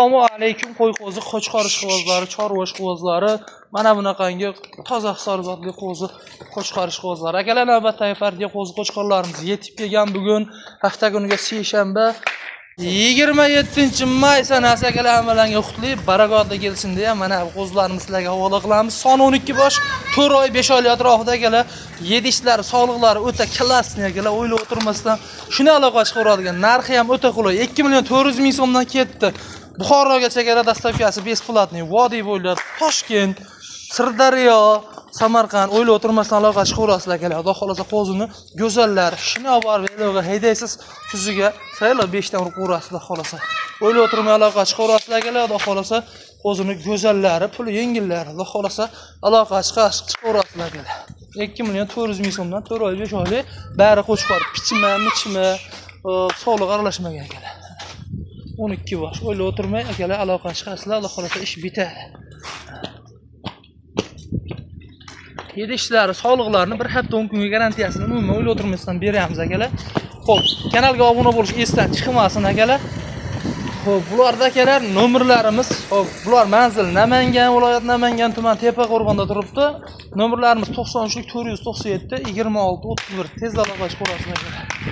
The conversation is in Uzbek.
Assalomu alaykum, qo'y qo'zi, qo'chqor ishqibozlari, chorva ishqibozlari, mana bunaqangi toza hisorzotli qo'zi, qo'chqor ishqibozlari. Akalar, navbatdagi partiya qo'zi qo'chqorlarimiz yetib kelgan bugun, hafta kuniga seshanba, 27 may sanasi. Akalar, hammalarga qutli, barakotli kelsin deya mana bu qo'zilarimizni sizlarga havola qilamiz. Soni 12 bosh, 4 oy, 5 oylik atrofida, akalar. Yedishlari, sog'liqlari o'ta классный, akalar, o'ylab o'tirmasdan shuni aloqa chiqaradigan, narxi ham o'ta qulay. 2 million 400 ming so'mdan ketdi. Buxorogacha keladi, доставка si бесплатный. Vodiy bo'ylab Toshkent, Sirdaryo, Samarqand, o'ylab o'tirmasdan aloqa chiqaverasizlar, akalar. Xudo xohlasa, qo'zini go'zallar, shuni olib borib yaylovga haydaysiz, kuziga saylo 5 dan urib qo'yasiz, xudo xohlasa. O'ylab o'tirmay aloqa chiqaverasizlar, akalar, xudo xohlasa, qo'zini go'zallari, puli yengillari, xudo xohlasa, aloqa chiqaverasizlar, akalar. 2 million 400 ming so'mdan 4 oy, 5 oylik bari qo'chqor, pichma, michma, sog'liq aralashmagan, akalar. 12 bosh. O'ylab o'tirmay, akalar, aloqa chiqasizlar, Alloh xohlasa, ish bitadi. Yedishlari, sog'liqlarini bir hafta 10 kunga garantiyasini umuman o'ylab o'tirmasdan beramiz, akalar. Xo'p, kanalga obuna bo'lish esdan chiqmasin, akalar. Xo'p, bularda, akalar, nomerlarimiz, xo'p, bular manzil Namangan viloyat, Namangan tuman, Tepaqo'rg'onda turibdi. Nomerlarimiz 93 497 26 31. Tez aloqa chiqaverasizlar, akalar.